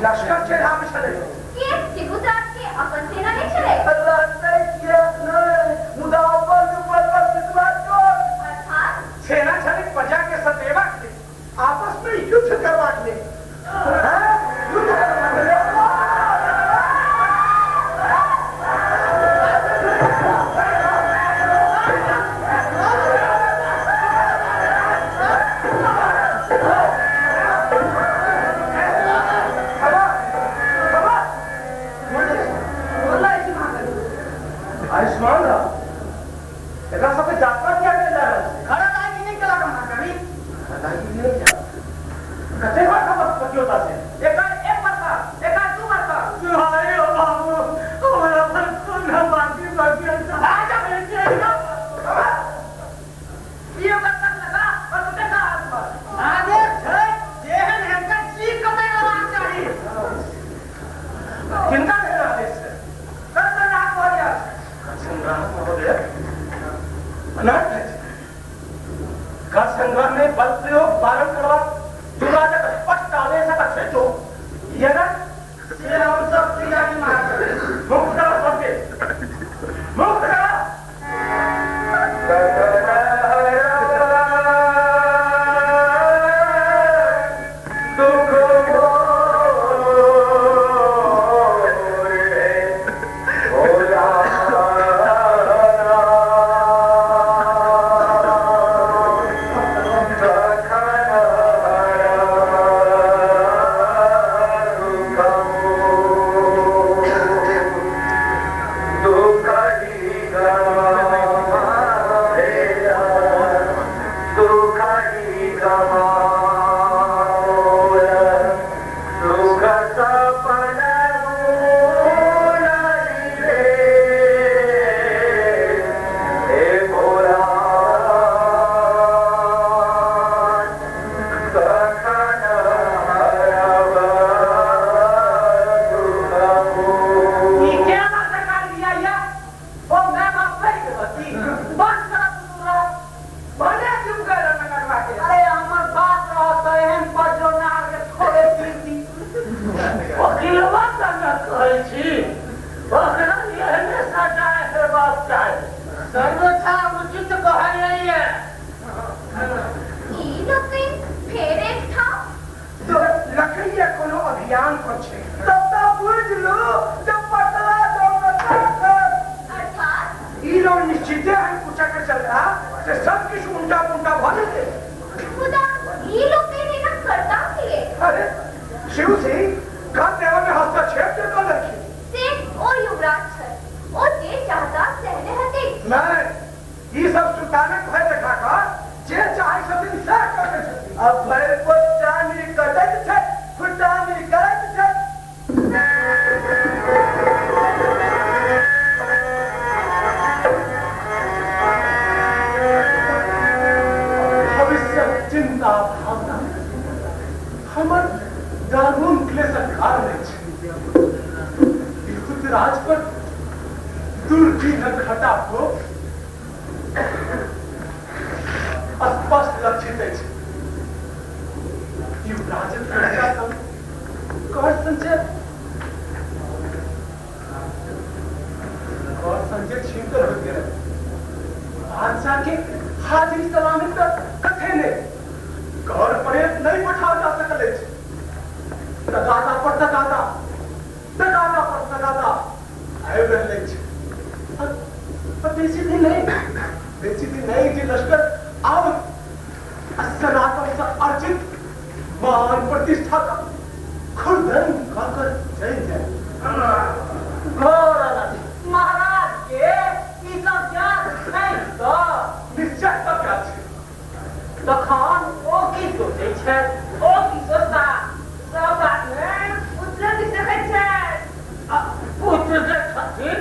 लश्कर चलि आबै छलै। किएक तिरहुत के अपन सेना नहि छलै? रहतै किएक नहि, मुदा अपन ऊपर पर विश्वास कर। अर्थात सेना छलै प्रजा के सतेबाक लेल, आपस में युद्ध करबाक लेल। हैं? युद्ध करबाक लेल। बाबा, बाबा, आयुष्मान रह, एकरा सबके यात्रा किया गेल जा रहल छै? घरक आगि नहि केलक महाकवि। घरक आगि नहि केलक। कतेक बार खबर पतियोता छै? एकर एक बरखा, एकर दू बरखा। सुहाई हो बाबू, हमरा पर कोना बाकी बाकी आ जा, ई ओकर तक लगा और उठे का हाथ पर। आदेश छै जेहन हेनकर चीख कतै लेबाक चाही। किनका भेल आदेश छै? कतऽ राख महोदय? संग्राम महोदय, अनर्थ अछि। कर संग्रह में बल प्रयोग बारण करबाक युवराजक स्पष्ट आदेशक अछैतो ई अनर्थ? से हम सब की जानी महाकवि। मुक्त करा सबके, मुक्त करा। दुख मोरे भोला, तखन दुख दुख गमाओल सुख सपन रे हे भोला, तखन हरब दुख। ई केना सरकार लिया या? ओ my बाप कहि देलक की? बंद करत तू भने चुप कर न करवा के। अरे हमर बात रहत तऽ एहन पजरो नार के थोड़े पीर दी। वकीलवा कना कहै छी, ओकरा एहने सजाय हेबाक चाही। सर्वथा उचित कहलियै। ई लोकनि फेर एकठाम? लकैया कोनो अभियान पर छै। तब तऽ बुझलू जे पटला दौड़त। अर्थात ई लोग निश्चिते हम कुचक्र चलता से सब किछु उल्टा पुल्टा भऽ जेतै। मुदा ई लोकनि एना करता किए? अरे, शिव सिंह कर देवा में हस्तक्षेप जे कऽ देलखिन। से ओ युवराज छथि, ओ जे चाहता सएह ने हेतै। नहि, ई सब सुल्तानक भय देखा कऽ जे चाहै छथिन सएह करै छथिन। आ भरि चानी कटैत छै, फुटानी करैत छै। भविष्यक चिंता भावना हमर दारुण क्लेशक कारण अछि। तिरहुत राज पर दुर्दिनक घटा को स्पष्ट लक्षित अछि। युवराजक प्रजा संग कर संचय छीनकर होइत गेल। बादशाह के हाजिरी सलामी तक कथे नहि, कर परेत नहि पठाओल जा सकल अछि। तगादा पर तगादा, तगादा पर तगादा आबि रहल अछि। आ बेसी दिन नहि, बेसी दिन नहि जे लश्कर आब आ सनातन से अर्जित मान प्रतिष्ठा का खुर्दन कऽ कर चलि जाय। घोर अनर्थ। महाराज के ई सब ज्ञात छै तऽ? निश्चय तऽ ज्ञात छै। तखन ओ की सोचै छथि? ओ की सोचता? सब बात मे पुत्र दिस देखैत छथि। आ पुत्र जे छथिन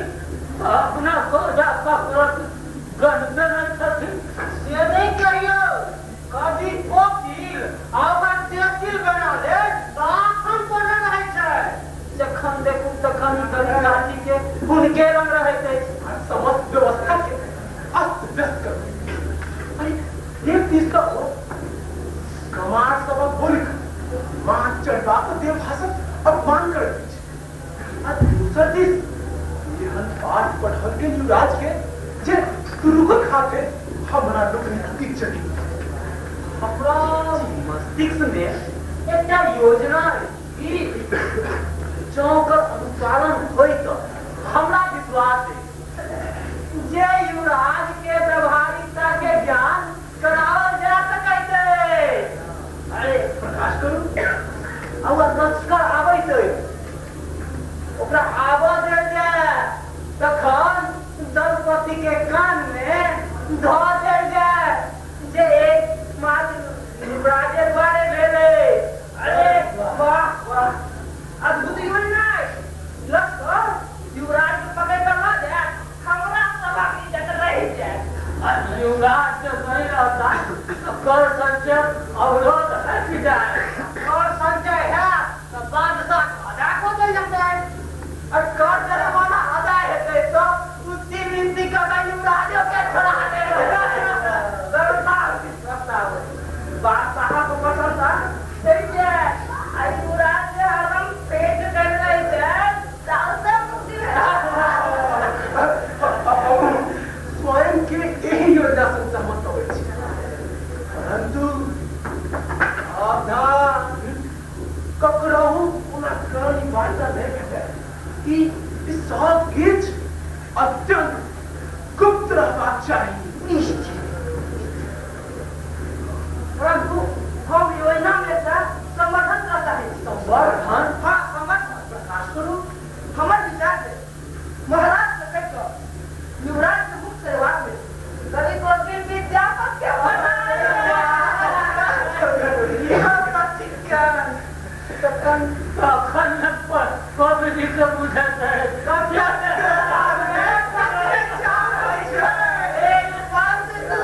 तऽ अपना सोझा ककरो गणते नहि छथिन। से नहि कहियौ, कभी ओकील आ ओकरा तेकिल बना लेत तऽ आखन पर नहि रहै छै। जखन देखू तखन ई गरीब के हुनके रंग रहैत अछि। आ समस्त व्यवस्था के अस्त व्यस्त कर। अरे, एक दिस तऽ ओ गमार सबक बोलिक माथ चढ़बाक देवभाषक अपमान गेल युवराज के जे तुरुकक हाथे हमरा लोकनिक इज्जत। हमरा मस्तिष्क में एकटा योजना अछि, जँ ओकर अनुपालन होय तऽ हमरा विश्वास अछि जे युवराज के व्यवहारिकता के ज्ञान कराओल जा सकैत अछि। अरे प्रकाश करू। आ ओ लश्कर आबैत अछि, ओकरा आबऽ देल जाय, तखन दलपति के कान में धऽ देल जाय जे एक मात्र युवराजे द्वारे भेलै। अरे वाह वाह, अद्भुत योजना अछि। लश्कर युवराज के पकड़ि कऽ लऽ जायत, हमरा सभक इज्जत रहि जायत। युवराज जँ नहि रहता तऽ कर संचय अवरोध हटि जायत। कर संचय हैत तऽ बादशाह अदा कऽ देल जेतै, आ कर जरिमाना अदा हेतै तऽ उसी मिनती कऽ कऽ युवराजो के छोड़ा देल जेतै। प्रस्ताव बादशाहक प्रशंसा चलि जायत आ युवराज जे हरदम पेट करि रहै छै ताहूसँ मुक्ति भेटत। स्वयं के एहि योजना सँ सहमत अबैत छी, परंतु सावधान, ककरहु कोना कानी वार्ता नहि भेटय। ई सब किछु अत्यंत गुप्त रहबाक चाही। निश्चित, परंतु हम योजना में एकटा समर्थन करऽ चाहै छी। संवर्धन? हाँ, समर्थन। प्रकाश करू। हमर विचार है महाराज से कहि कऽ युवराज के मुक्त करेबाक लेल कवि कोकिल विद्यापति के तखन तखन कवि के बुझैत एक पंथ दू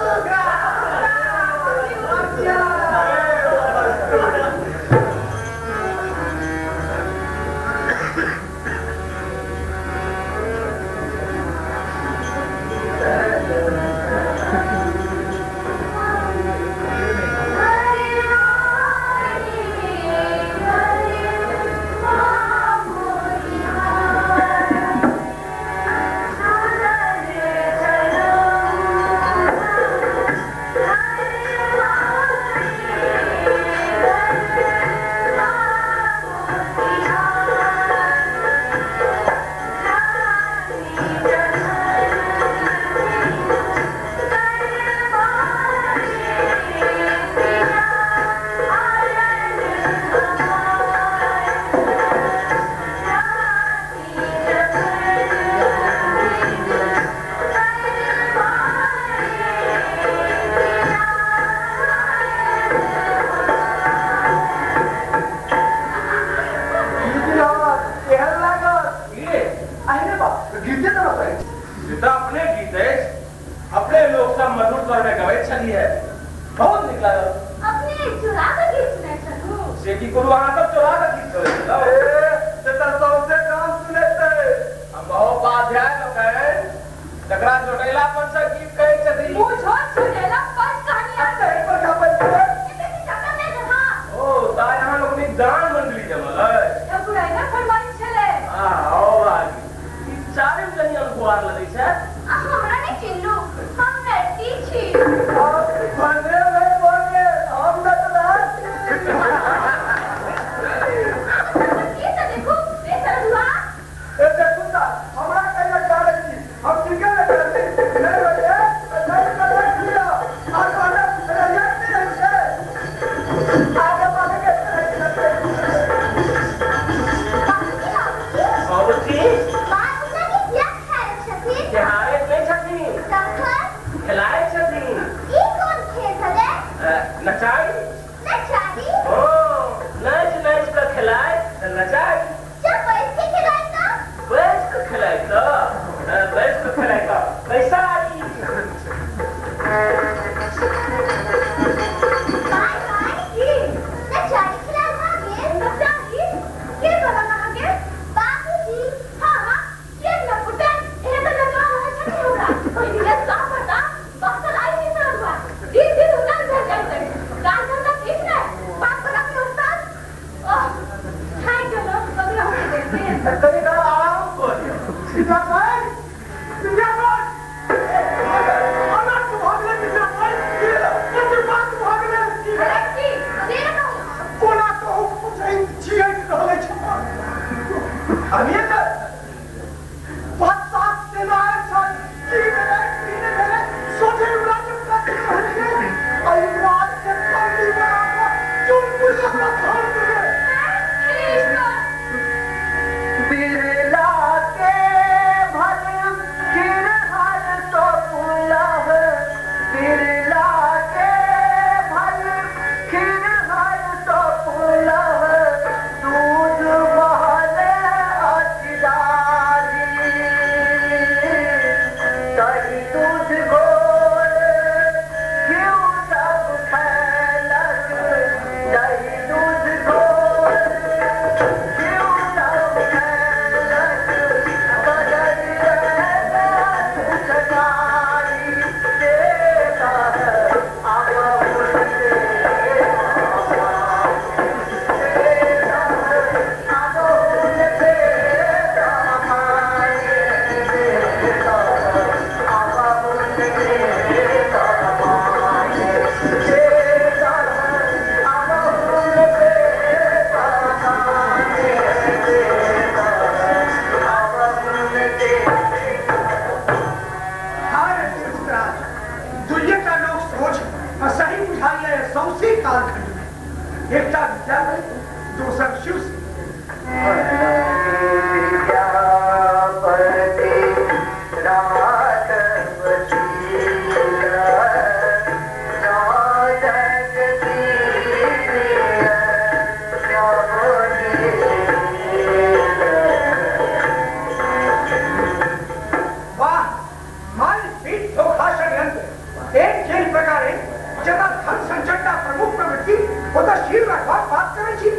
केहन लागल? अरे बाप, गीते तऽ रहै। से तऽ अपने गीत अछि, अपने लोक सब मधुर स्वर में गबैत छलियै, बहुत नीक लागल। अपने चुरा कऽ गीत सुनै छलहुँ। से की करू, अहाँ सब चोरा कऽ गीत गबैत छलहुँ? से तऽ सौंसे गाम सुनेतै। हम महोपाध्याय लोकनि तकरा जोटैला पर से गीत कहै छथिन। मुँह छोट छुटेला बड कहानी आबै। ताहि पर गबै छै। एते टका नहि देहा। ओ ताइ अहाँ लोकनिक दान मंडली जमल अछि। बुराइना फरमाइश छलै। आ आओ भागी, ई चारिम कनि अनगुआर लगै छै। आ हमरा नहि चिन्हलू, हम नटी छी। भने नहि भने, हम नटराज छी। अभी तक बादशाह सेना आयल छल। की भेलै की नहि भेलै सोझे युवराज आ युवराज के बंदी बना कऽ चुनपुर धर देबै। बिरला के भल खिरहर तो पुलह, बिरला के भल खिरहर तो पुलह, दूध महल अचिदारी, दही दूध घोर घिउ सब खैलक, दही दूध घोर घिउ सब खैलक, बदल सुखकारी देता हाय तिरुपतराज, दुइएटा लोक सोच आ सही बुझाइए सौंसे कालखंड में, एकटा विद्यापति दोसर शिव सिंह। विद्यापति राघव शील, वाह, माल पीठ धोखा षड्यंत्र एक खेल प्रकारे जता धन संचयटा प्रमुख प्रवृत्ति ओतऽ शील रखबाक बात करै छी।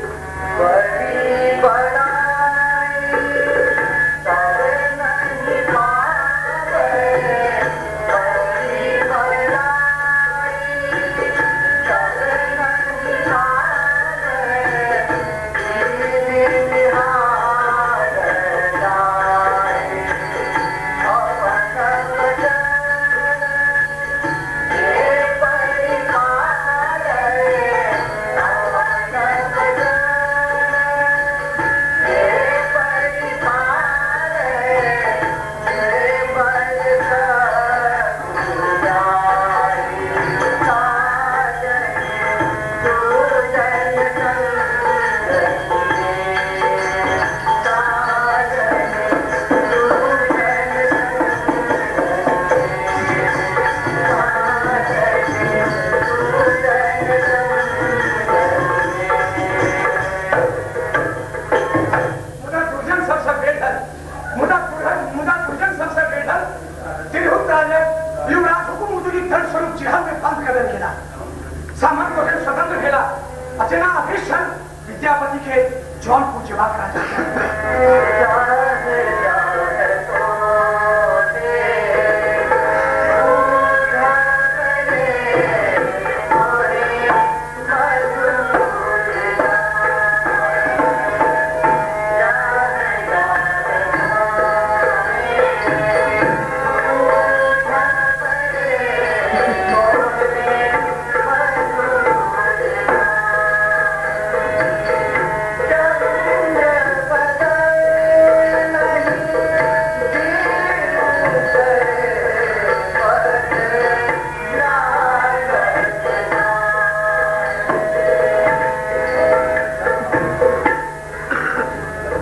बड़ी बड़ाई तब नहीं पावे, बड़ी बड़ाई तब नहीं पावे, निहार जाए अपन वचन जे परिपाले, अपन वचन जे परिपाले, जे बल जाई साजन दुर्जन संग साजन दुर्जन मुदा दुर्जन सबसँ बैठल, मुदा दुर्जन सबसँ बैठल तिरहुत राजक युवराज हुकुम उदुली धन स्वरूप चिढ़ल में बंद कर देल गेला। सामंत लोकनि स्वतंत्र भेला आ जेना अभीष्ट छल विद्यापति के जौनपुर जेबाक राजा।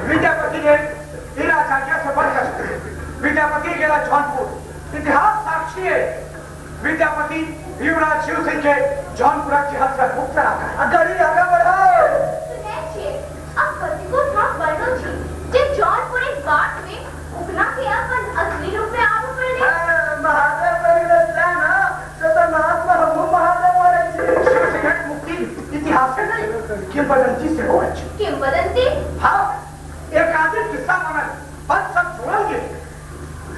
विद्यापति के ई राजाज्ञा से बड़ कष्ट। विद्यापति गेला जौनपुर। इतिहास साक्षी है विद्यापति युवराज शिव सिंह के जौनपुरक जिहाद से मुक्त राखा। गाड़ी आगा बढ़ाओ। सुनै छियै, आब कतेको ठाम वर्णन छी जे जौनपुरक बाट में उगना के अपन असली रूप में आबऽ पड़लै। महादेव बनि गेल ना से तऽ महात्मा हमहूँ महादेव बनै छी। शिव सिंहक मुक्ति इतिहासे नहि किंवदंती सेहो अछि। किंवदंती? हाँ, एकाधिक किस्सा बनल पद सब जोड़ल गेल।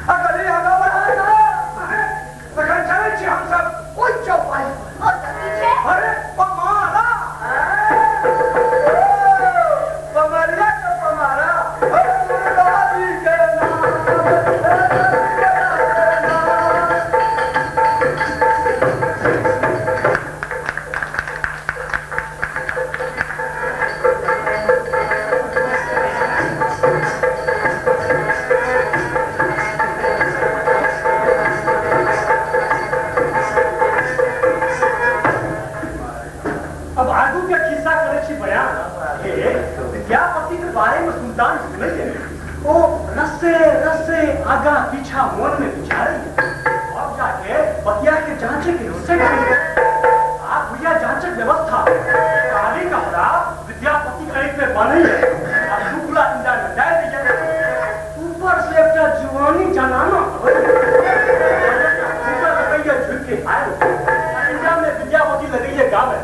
गाड़ी आगा बढ़ाओ ना। अरे, तखन चलै छी हमसब ओहि चौपाई पर। ओतऽ की छै? अरे पमारा, पमरिया के पमारा, गाड़ी के नाम। हाँ। बयान। हे विद्यापति के बारे में सुल्तान सुनै है, ओ रस्से रस्से आगा पीछा मन में विचारे अब जाके बतिया के जांचे के निश्चय करेंगे। आप भैया जांचक व्यवस्था काली कपड़ा विद्यापति के एक में बने है और शुक्ला इंदा में डाल दिया। ऊपर से एकटा जुआनी जनाना लगैया झुक के आए इंडिया में विद्यापति लगैया गावे।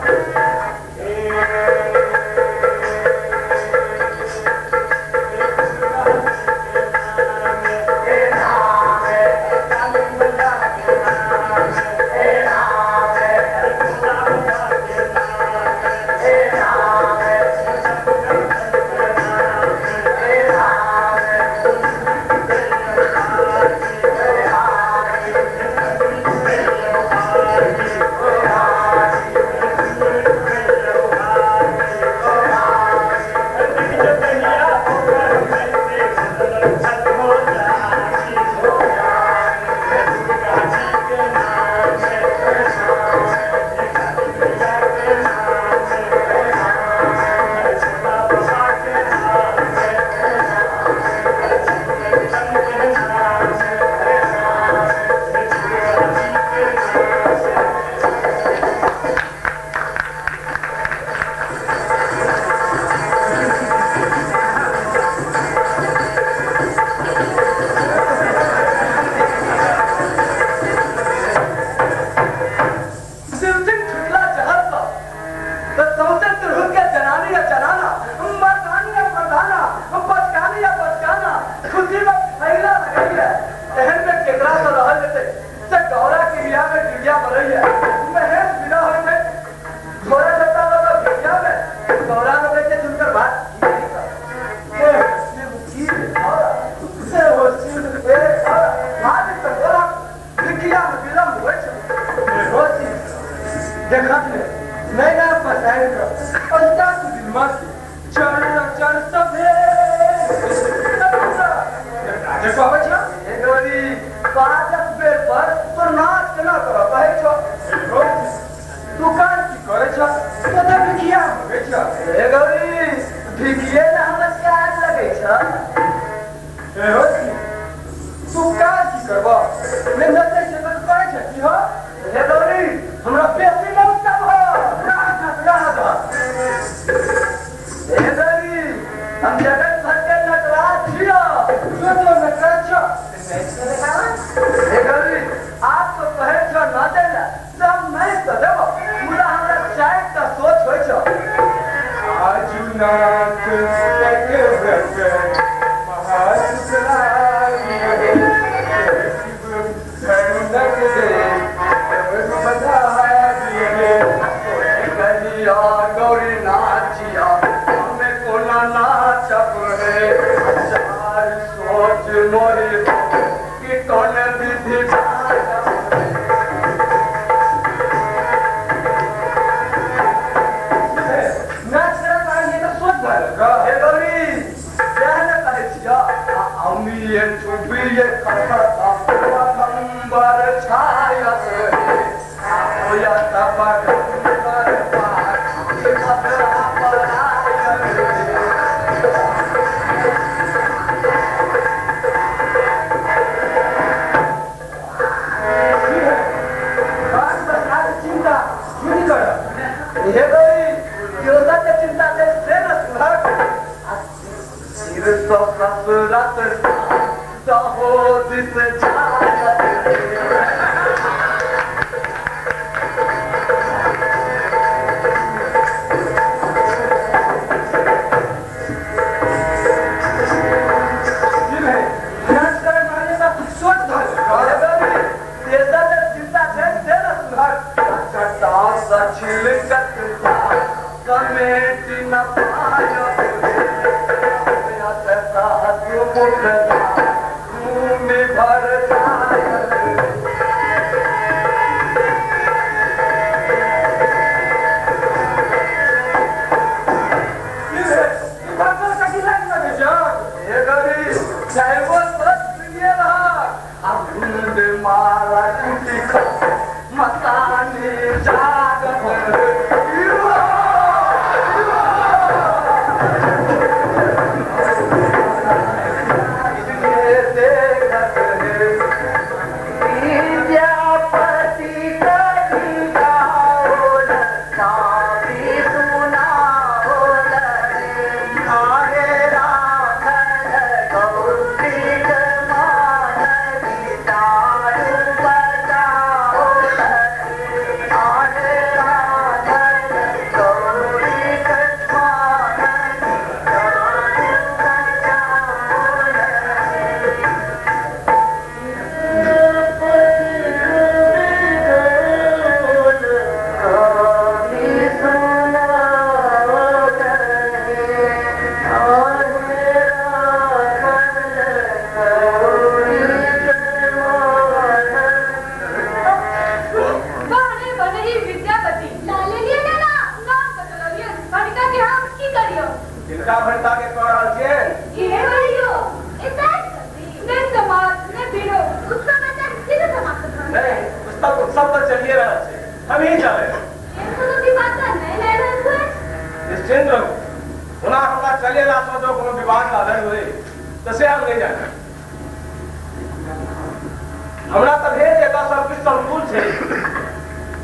मस्तानी जागत। किनका भणिता के कह रहल छियनि? के भइयो एतै ने समाज ने भीड़ो उत्सव बच्चा सीधे समाप्त भऽ नहीं, पुस्तक उत्सव तऽ चलिए रहल छै, हम ही चले। एहन कोनो विवाद तऽ नहि लए रहल अछि। निश्चिंत रहू, ओना हमरा चलेला सँ जँ कोनो विवाद लागल होय तऽ से हम नहि जानब। हमरा तऽ भेल जे एतऽ सब किछु अनुकूल छै,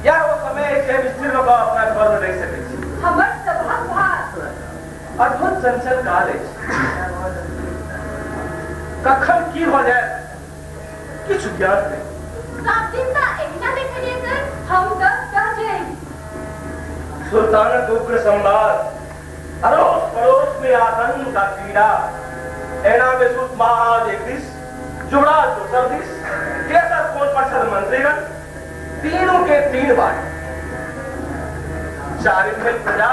यैह ओ समय अछि जे हम स्थिर भऽ कऽ अपना घर मे रहि सकैत छी। हमर सभक भार अद्भुत चंचल काल अछि, कखन की भऽ जायत किछु ज्ञात नहि। सब दिन तऽ एहिना देखलियै सर, हम तऽ सहजे। सुल्तानक उग्र संवाद, अड़ोस पड़ोस में आतंक का कीड़ा, एना में सुत महाराज एक दिस, युवराज दोसर दिस, केसर कोन पर छल मंत्रीगण, तीनों के तीन बाट। चारिम भेल प्रजा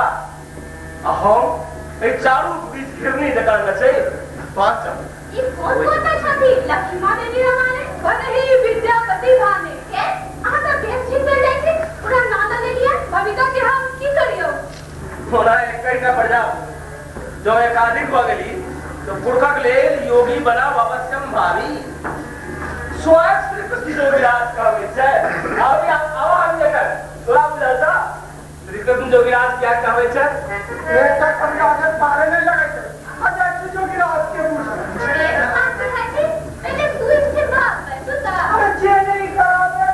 आ हम एहि चारू बीच घिरनी जकाँ नचैत बाँचल। ई कोन कोन छथि? लक्ष्मण देवी रमाने भनहि विद्यापति भाने। के अहाँ तऽ बेस ठीक भेल जाइ छी, पूरा नाम लऽ लेलियै। भविता के हम की करियौ? ओना एकटा प्रजा जँ एकाधिक भऽ गेली तऽ पुरखक लेल योगी बनब अवश्यम भावी। स्वयं श्री कृष्ण जोगिराज कहबै छै। आब आब एकर तोरा बुझल छौ श्री कृष्ण जोगिराज किया कहबै छै? एकटा कविराजक पारे नहि लगै छै, आ जाइ छी जोगिराज के बुझल। पहिले तू स्थिर भऽ बैसू तऽ। अरे जे नहि कराबे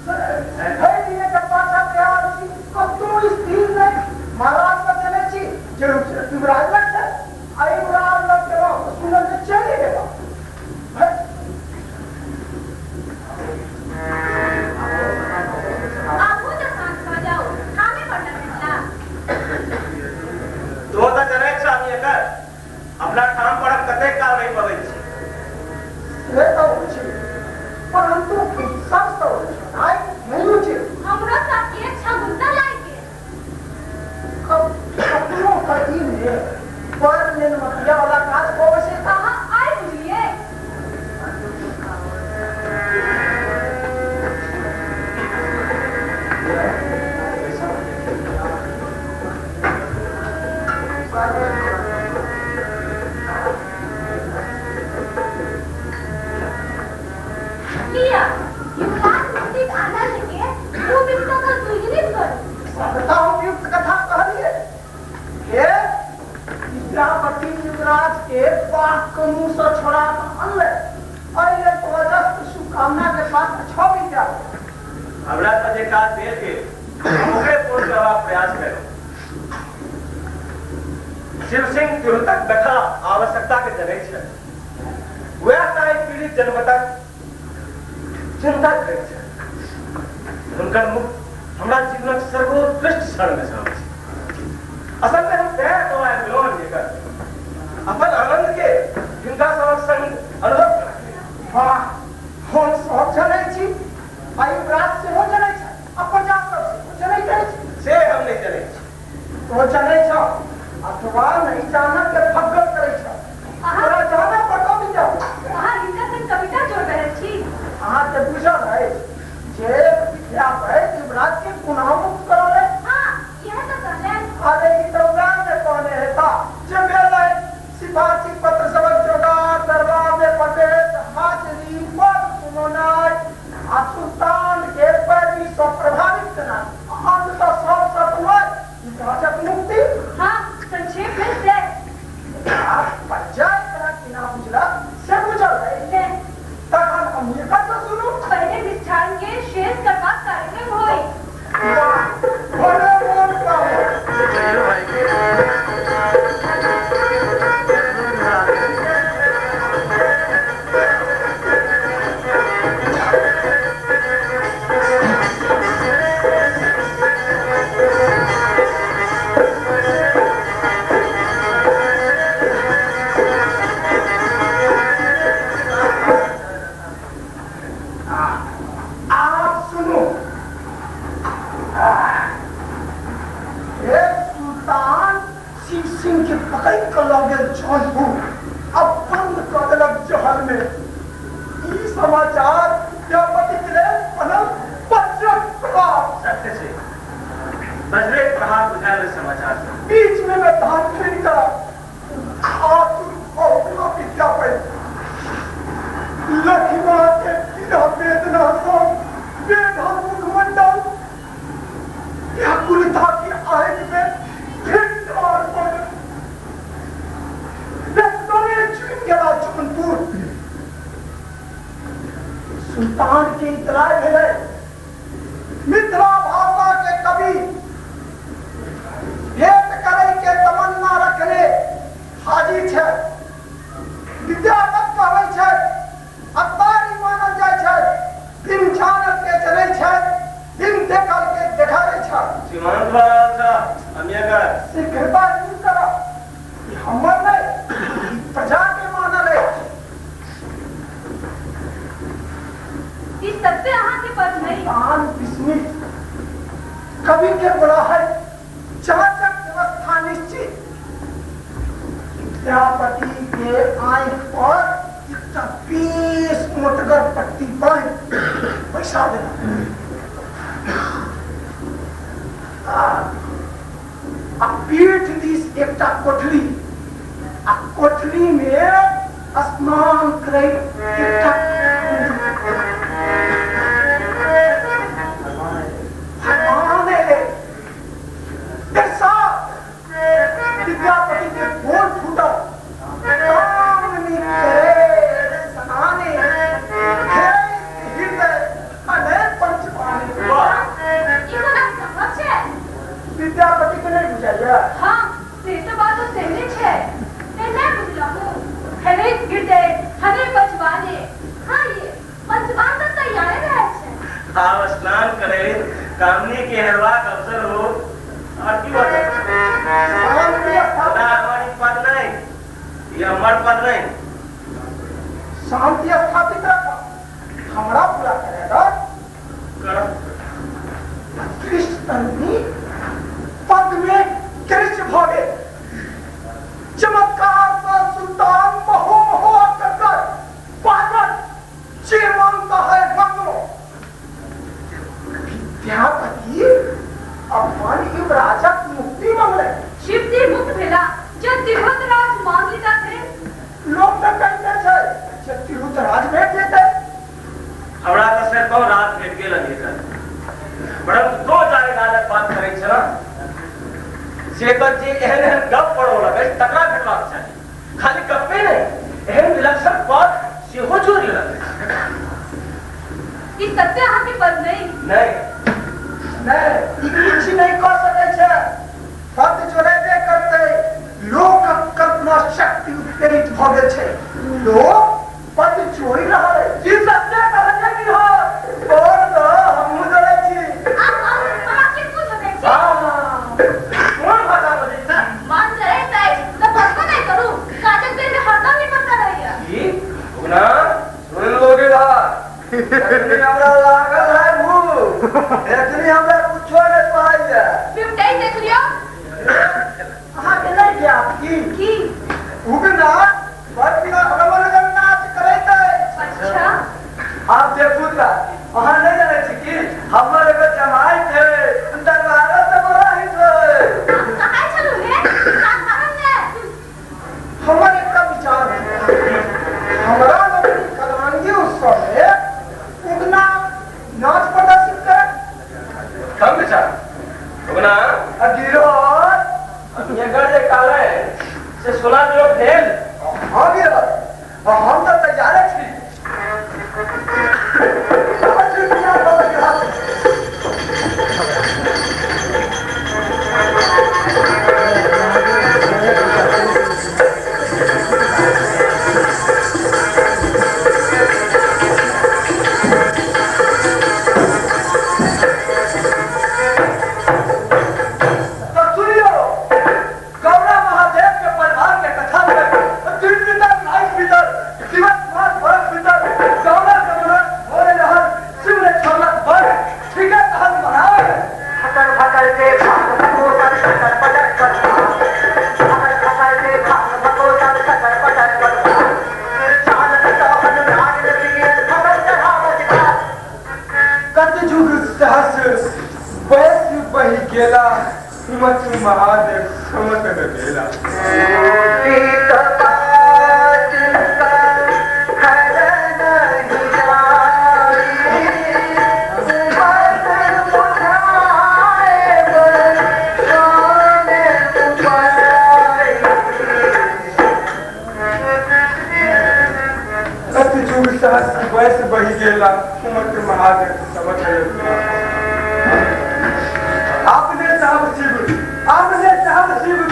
भरि दिने के पाछा तैयार छी, कतौ स्थिर नहि। महाराज के देने छी जे युवराज लग छै, आ युवराज लग गेलहुँ तऽ सुनल जे चलि गेलहुँ। आबू तऽ शांत भऽ जाउ, ठामे पर न भेटला। तो तऽ जनैत छह एकर अपना ठाम पर हम कतेक काल रहि पबै छी। से तऽ उचित, परन्तु उत्सव सँ ओछनाइ नहि उचित। हमरो सबके छगुन्ता लागि गेल। कखनो कथी मे बड़ नेनमतिया वाला काज कऽ बैसै। अहाँ आइ बुझलियै? लिअ, युवराज मुक्तिक आनंद के दू बिस्तर पर द्विगुणित करू। सबटा उपयुक्त कथा कहलियै। हे विद्यापति युवराज के बाघ के मुंह सँ छोड़ा कऽ अनलै, एहि लेल तो अजस्त्र शुभकामना के पात्र छौ विद्यापति। हमरा तऽ जे काज देल गेल हम ओकरे पूर्ण करबाक प्रयास कयलहुँ। शिव सिंह तिरहुतक व्यथा आवश्यकता के जनैत छथि, वएह ताहि पीड़ित जनमतक चिंता करैत छथि। हुनकर मुख हमरा जीवनक सर्वोत्कृष्ट क्षण में सँ अछि। असल में हम तैं तो आबि गेलहुँ हन एकर अपन आनंद के हिनका सभक संग अनुभव करब। वाह, हम सब जनै छी आ युवराज सेहो जनै छै आ प्रजा सब सेहो जनैत अछि। से हम नहि जनैत छी। तो जनै छौ अथवा नहि जानब के फग्गल करै छौ। तोरा जानऽ पड़तौ विद्यापति। अहाँ हिनका संग कविता जोड़ रहल छी। अहाँके बुझल अछि जे विद्यापति युवराज के गुनाह मुक्त करौले? हाँ, इएह तऽ कहलनि। अरे ई तऽ वएह ने कहने हेता जे भेलै सिफारशी पत्र सबक जोगाड़, दरबार में पटेल हाजरी, पद सुनौनाइ आ सुल्तान के पैरवी सँ प्रभावित केनाइ, अंततः सब सतुआइ युवराजक मुक्ति। हाँ, संक्षेप में से। आ प्रजा एकरा केना बुझलक से बुझल अछि? नहि। तखन अमीर कतऽ सुनू। पहिले मिष्ठान के शेष करबाक कार्यक्रम होई। वाह, भले मोन कहू। आप सुनू, हे सुल्तान शिव सिंह के पकड़ कऽ लऽ गेल जौनपुर, अब बंद कऽ देलक जहल में। ई समाचार विद्यापति के लेल बनल वज्रक प्रहार। सत्य छै, वज्रे प्रहार बुझायल ओहि समाचार सँ। बीच में मैं धान खरीद करब। सुल्तान के इतला भेलै। मिथिला भाषा के कवि भेंट करे के तमन्ना रखने हाजिर छै। विद्यापति कहै छै, अखबारी मानल जाइ छै, बिन जानल के चलै छै, बिन देखल के देखाबै छै। सीमांत भऽ रहल छ अमियकर। शीघ्रता दूर करब, ई हमर नहि, ई प्रजा के मानल अछि। ई सत्य अहाँके पद नहि। सुल्तान विस्मित कवि के बुलाहट, जांचक व्यवस्था निश्चित। विद्यापति के आंख पर एकटा बेस मोटगर पट्टी बान्हि बैसा देलक। आ पीठ दिस एकटा कोठली, आ कोठली में स्नान करैत एकटा भगवान एलै। इरशाद। विद्यापति के बोल फूटल, कामनी करे सनाने, हे हृदय अनेक पंचपाने। वाह। ई कोना सम्भव छै? विद्यापति के नहीं बुझाइया? हाँ, से तऽ बात तेहने छै, ते नहि बुझलहुँ। हरे हृदय हरे पचवाने। हाँ, ये पंचवान तऽ तैयारे रहै छै। आब स्नान करैत कामनी के हेरबाक अवसर हो और की बात। शांति स्थापित, हमर ई पद नहि, ई हमर पद नहि। शांति स्थापित रख, हमरा पूरा करेगा। करब। कृष्ण पद में कृष्ण भऽ गेल। चमत्कार सँ सुल्तान महो महो कर बाजल, जे मांगता है मांगो। विद्यापति अपन युवराजक मुक्ति मांगले। शिवजी मुक्त भेला जब तिरहुत राज मांग लेता थे। लोक तऽ कहिते छै जे तिरहुत राज भेट जेतै। हमरा तऽ सरिपहुँ राज भेट गेल अनेकर, परन्तु दो जाहि राजक बात करै छल से तऽ जे एहन एहन गप पड़ौलक अछि तकरा भेटबाक चाही। खाली गप्पे नहि, एहन विलक्षण पद सेहो जोड़ि लेलक अछि। ई सत्य अहाँके पद नहि। नहि। नहि, ई किछु नहि कऽ सकै छै। पद जोड़ेबे करतै। लोकक कल्पना शक्ति उत्प्रेरित भऽ गेल छै, लोक पद जोड़ि रहल अछि। ई सत्य कहलियै की हो? और तऽ हमहूँ जोड़ै छी। आब हमरा की पूछ सकै छी? हाँ। कोन भाषा बजै छै? मन जरैत अछि तऽ बजबो नहि करू। काजक बेर मे हरदम निपत्ता रहैया। की उगना? सुन लोगे एखनी हमरा लागल है भूख, एखनी हमरा कुछो नहि पाइए। बिपटै देख लियौ। अहाँके नहि ज्ञात की? की? उगना बड़ रमणगर नाच करैत अछि। अच्छा। आब देखू तऽ अहाँ नहि जानै छी कि हमर एगो जमाई छै, दरबारा से बड़ा ही छै। कहाँ छलू हे? साधारण ने। हमर एकटा विचार है। हमरा लोकनि कलांगी उत्सव में उगना नाच प्रदर्शित करत। कम विचार उगना। आ गिरहत। एकर जे कहलै से 16 दिनक भेल। हाँ गिरहत, हम तऽ तैयारे छी। तऽ सुनियौ, गौरा महादेव के परिवार के कथा छै। दिन बीतल, राति बीतल, दिवस मास वर्ष बीतल, गौरा के मनोरथ भोरे रहल, शिव ने छोड़लक बड़ ठीके कहल महाराज। फकर फकर के भाग भगोतर सकर पटर पर, फकर फकर के भाग भगोतर सकर पटर पर, चानन चौहन नाग सिंह फकर चढ़ावत घाट। कत जुग सहस वैश्य बहि गेला, मत महादेव समत न गेला। कत जुग सहस वयस बहि गेला, उमर के महाजन समझ आपने साहब शिव, आपने साहब शिव